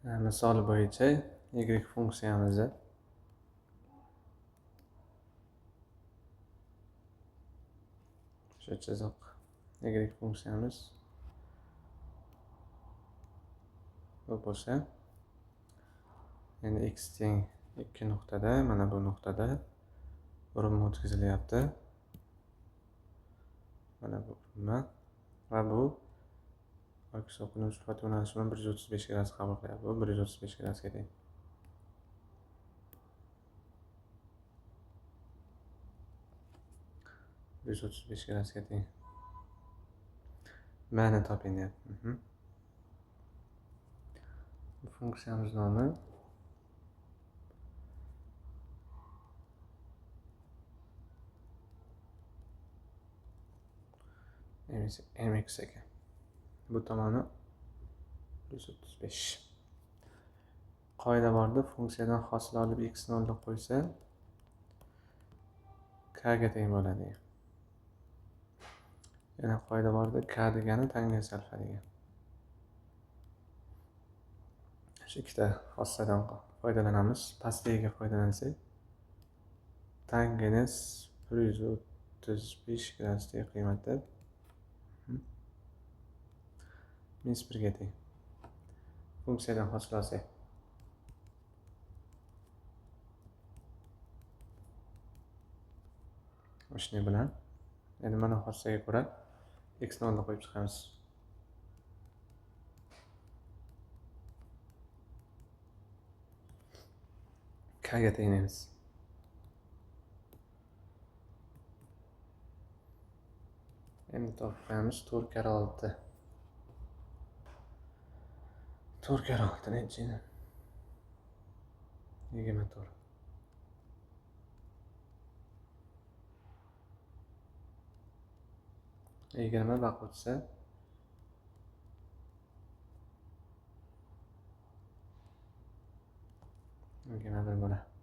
Misol bo'yicha y funksiyamizni shu chiziq y funksiyamiz bu bo'lsa, endi x teng 2 nuqtada, mana bu nuqtada urinma o'tkazilyapti. Mana bu urinma va bu aks o'qini sifat yo'nalishi bilan 135 gradus qabul qilyapti. Bu 135 gradusga teng. 135 gradusga teng. Ma'ni toping deyapti. Bu funksiyamiz nomi mx ekan. Bu tomoni 135. Qoida borda, funksiyadan hosil olib x nolni qo'ysa k ga teng bo'ladi. Yana qoida borda, k degani tangens alfa degan. Shu ikkita xossadan foydalanamiz. Pastligiga foydalansak, tangens 135 gradusdagi qiymati -1 ga teng. Funksiyadan hosil olsak, shunday bilan endi mana xossaga ko'ra x nolni qo'yib chiqamiz. K ga tenglaymiz. Endi topib qo'yamiz 4 karra 6. 4 karra 6 nechi? 24. 20 vaqt o'tsa 21 bo'ladi.